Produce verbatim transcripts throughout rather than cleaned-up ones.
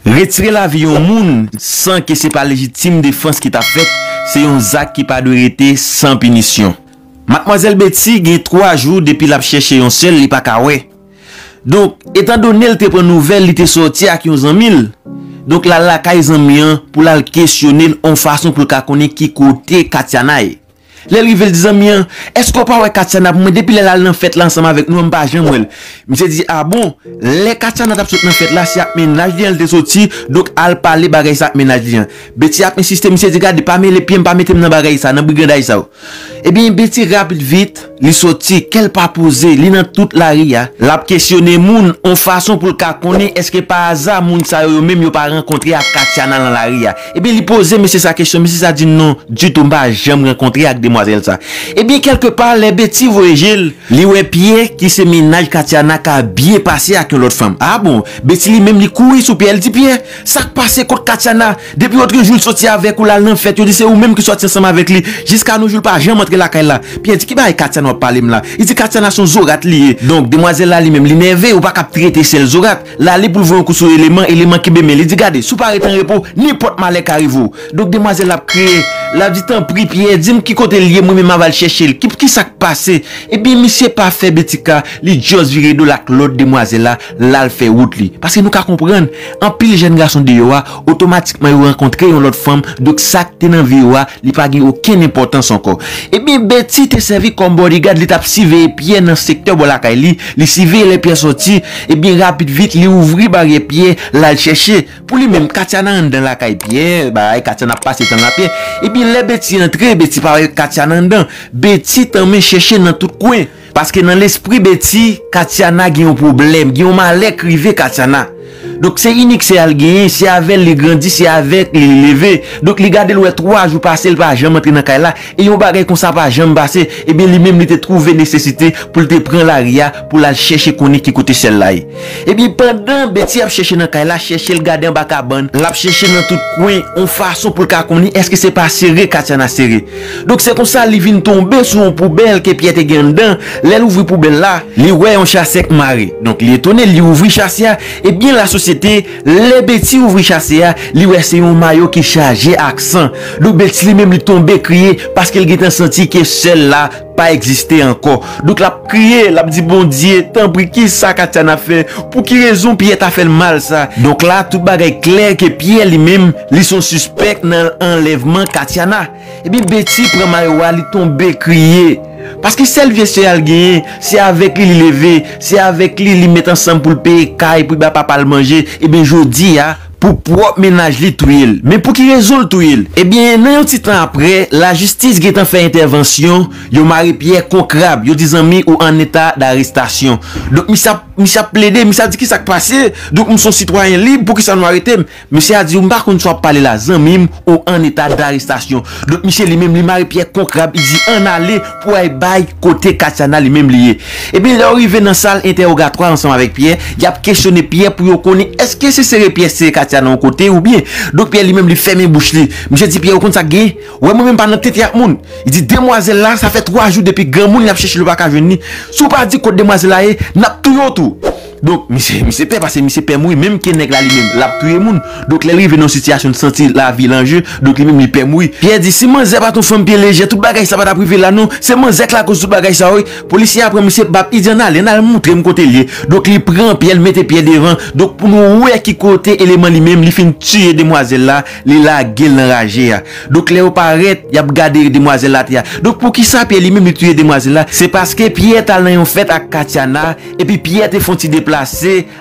Retire lavi yon moun san ke se pa lejitim defans ki t ap fèt, se yon zak ki pa dwe rete san pinisyon. Madmwazèl Betty gen twa jou depi l ap chèche yon sè l, li pa ka wè. Donk, etandone l te pran nouvèl li te sòti ak yon zanmi l, donk l al lakay zanmi an pou l al kesyone l yon fason pou l ka konnen ki kote Katiana ye. Lè l rive, l di zanmi an, "Èske w pa wè Katiana pou mwen? Depi lè l al nan fèt la ansanm avèk nou an, m pa janm wè l." Misye di, "A bon?" Lè Katiana t ap sot nan fèt la, se ak mennaj li an l te soti, donk al pale bagay sa ak mennaj li an. Betty ap ensiste, misye di, "Gade, pa mele pye m, pa mete m nan bagay sa, nan brigandaj sa yo." Ebyen, Betty rapid vit, li soti, kè l pa poze, li nan tout lari a. L ap kesyone moun yon fason pou l ka konnen èske pa aza moun sa yo, yo menm yo pa rankontre ak Katiana nan lari a. Ebyen, li poze mesye sa kesyon, mesye sa di, "Non, ditou, m pa janm rankontre ak demwazèl sa." Ebyen, kèlkepa, lè Betty voye je l, li wè Pierre, ki se mennaj Katiana, ka byen pase ak yon lòt fanm. A bon? Betty li menm, li kouri sou Pierre, li di, "Pierre, sa k pase? Kot Katiana? Depi lòt jou l soti avèk ou, l al nan fèt, yo di se ou menm ki sòti ansanm avèk li. Jiska nou jou, l pa janm antre lakay la." Pierre di, "Ki bagay Katiana w ap pale m la?" Li di, "Katiana se yon zorat li ye." Donk, demwazèl la li menm, li nève, ou pa ka ap trete sè l zorat. L ale pou l voye yon kou sou eleman, eleman kenbe men li, di, "Gade, si w pa rete an repo, nenpòt malè ka rive w." Donk, demwazèl la ap kriye, l ap di, "Tanpri, Pierre, di m ki kote l ye, mwen menm m ap al chèche l. Ki, ki sa k pase?" Ebyen, misye pa fè Betty ka, li just vire do l ak lòt demwazèl la, l al fè wout li. Paske nou ka konprann, anpil jèn gason deyò a, otomatikman yo rankontre yon lòt fanm, donk sa k te nan vi yo a, li pa gen okenn enpòtans ankò. Ebyen, Betty te sèvi kòm bodyguard, li t ap siveye Pierre nan sektè bò lakay li, li siveye lè Pierre sòti, ebyen, rapid vit, li ouvri baryè Pierre, l al chèche. Pou li menm, Katiana anndan lakay Pierre, bagay Katiana ap pase tan l a Pierre. Ebyen, lè Betty antre, Betty pa wè Katiana anndan. Betty tanmen chèche nan tout kwen. Paske nan lespri Betty, Katiana gen yon pwoblèm, gen yon malè k rive Katiana. Donk, se inik sè a l genyen, se avè l li grandi, se avèk li li leve. Donk, li gade l wè twa jou pase, l pa janm antre nan kay la, e yon bagay konsa pa janm pase. Ebyen, li menm, li te twouve nesesite pou l te pran lari a, pou l al chèche konnen ki kote sè l la ye. Ebyen, pandan Betty ap chèche nan kay la, chèche l gade anba kabann, l ap chèche nan tout kwen, yon fason pou l ka konnen èske se pa sere Katiana sere. Donk, se konsa li vin tonbe sou yon poubèl ke Pierre te gen anndan. Lè l ouvri poubèl la, li wè yon chasè k mare. Donk, li etone, li ouvri chasè a. Ebyen, lasosyete, lè Betty ouvri chasè a, li wè se yon mayo ki chaje ak san. Donk, Betty li menm, li tonbe kriye paske l gentan santi ke sè l la pa egziste ankò. Donk, l ap kriye, l ap di, "Bondye, tanpri, ki sa Katiana fè? Pou ki rezon Pierre ta fè l mal sa?" Donk la, tout bagay klè ke Pierre li menm, li se yon sispèk nan anlèvman Katiana. Ebyen, Betty pran mayo a, li tonbe kriye. Paske sèl vye sè a l genyen, se avèk li li leve, se avèk li li met ansanm pou l peye kay, pou l ba papa l manje. Ebyen, jodi a, pou pwòp mennaj li touye l. Men pou ki rezon l touye l? Ebyen, nan yon ti tan aprè, lajistis gentan fè entèvansyon, yo mare Pierre kon krab, yo di, "Zanmi, ou an eta darestasyon." Donk, misye ap, misye ap plede, misye ap di, "Ki sa k pase? Donk, m se yon sitwayen lib, poukisa nou arete m?" Mesye a di, "M pa konn sa w ap pale la, zanmi m, ou an eta darestasyon." Donk, misye li menm, li mare Pierre kon krab, li di, "Ann ale pou w al bay kote Katiana li menm li ye." Ebyen, lè yo rive nan sal entèwogatwa ansanm avèk Pierre, y ap kesyone Pierre pou yo konnen èske se sere Pierre sere Katiana yon kote oubyen. Donk, Pierre li menm, li fèmen bouch li. Misye di, "Pierre, ou konn sa k genyen? Ou wè mwen menm pa nan tete ak moun." Li di, "Demwazèl la, sa fè twa jou depi granmoun li ap chèche l, yo pa ka jwenn li. Si w pa di kot demwazèl la ye, n ap touye w tou." Donk, misye, misye pè, paske misye pè mouri, menm ke nèg la li menm, l ap touye moun. Donk, lè l rive nan yon sitiyasyon, l santi lavi l an je, donk, li menm, li pè mouri. Pierre di, "Si manzè pa t yon fanm pye lejè, tout bagay sa pa t ap rive la, non. Se manzè k lakoz tout bagay sa, wi." Polisye a pran misye, bap, li di, "Ann ale, ann al montre m kote l ye." Donk, li pran Pierre, l mete Pierre devan. Donk, pou nou wè ki kote eleman li menm, li fin tiye demwazèl la, li lage l nan raje a. Donk, lè yo parèt, y ap gade demwazèl la atè a. Donk, poukisa Pierre li menm li touye demwazèl la? Se paske Pierre t al nan yon fèt ak Katiana, epi Pierre te fè yon ti deplase,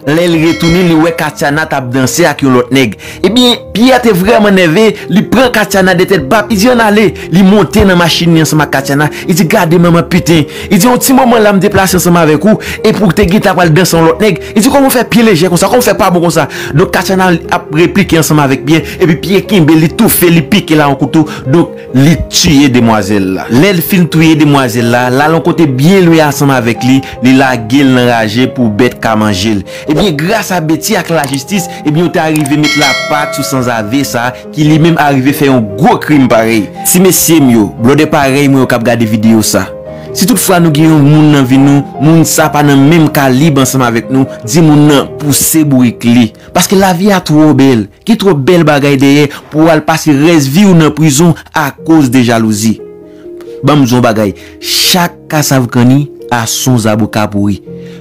lè l retounen, li wè Katiana t ap danse ak yon lòt nèg. Ebyen, Pierre te vrèman nève, li pran Katiana de tèt bap, li di, "Ann ale." Li monte nan machin li ansanm ak Katiana, li di, "Gade manman piten." Li di, "Yon ti moman la m deplase ansanm avèk ou, epi w te gentan pral danse yon lòt nèg." Li di, "Kòman w fè pye lejè konsa? Kòman w fè pa bon konsa?" Donk, Katiana ap replike ansanm avèk Pierre, epi Pierre kenbe, li toufe, li pike l a yon kouto. Donk, li tiye demwazèl la. Lè l fin touye demwazèl la, l al yon kote byen lwen ansanm avèk li, li lage l nan raje pou bèt ka manje l. Ebyen, gras a Betty ak lajistis, ebyen, yo te arive met lapat sou sanzave sa, ki li menm arive fè yon gwo krim parèy. Ti mesye m yo, blòdè parèy mwen yo k ap gade videyo sa. Si tout fwa nou gen yon moun nan vi nou, moun sa pa nan menm kalib ansanm avèk nou, di moun nan pouse bourik li. Paske lavi a twò bèl. Gen twòp bèl bagay dèyè pou w al pase rès vi w nan prizon akoz de jalouzi. Ban m di w yon bagay, chak kasav kanni a son zaboka pouri.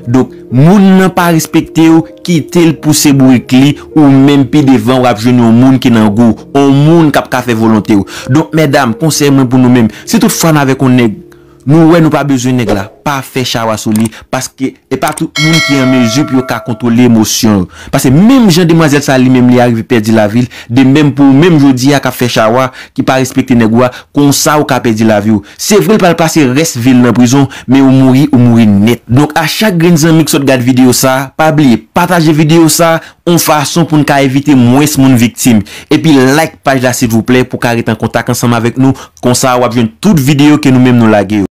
Donk, moun nan pa respekte w, kite l pouse bourik li, ou menm pi devan w ap jwenn yon moun ki nan gou w, yon moun k ap ka fè volonte w. Donk, medam, konsèy mwen pou nou menm, si tout fwa n avèk yon nèg, nou wè nou pa bezwen nèg la, pa fè chawa sou li, paske e pa tout moun ki an mezi pou yo ka kontwole emosyon yo. Paske menm jan demwazèl sa li menm li arive pèdi lavi l, de menm pou ou menm jodi a k ap fè chawa, ki pa respekte nèg ou a, konsa ou ka pèdi lavi w. Se vre l pral pase rès vi l nan prizon, men ou mouri, ou mouri nèt. Donk a chak grenn zanmi k sot gad videyo sa, pa bliye pataje videyo sa, yon fason pou n ka evite mwens moun viktim. Epi like paj la silvouplè pou ka ret an kontak ansanm avèk nou, konsa w ap jwenn tout videyo ke nou menm nou lage yo.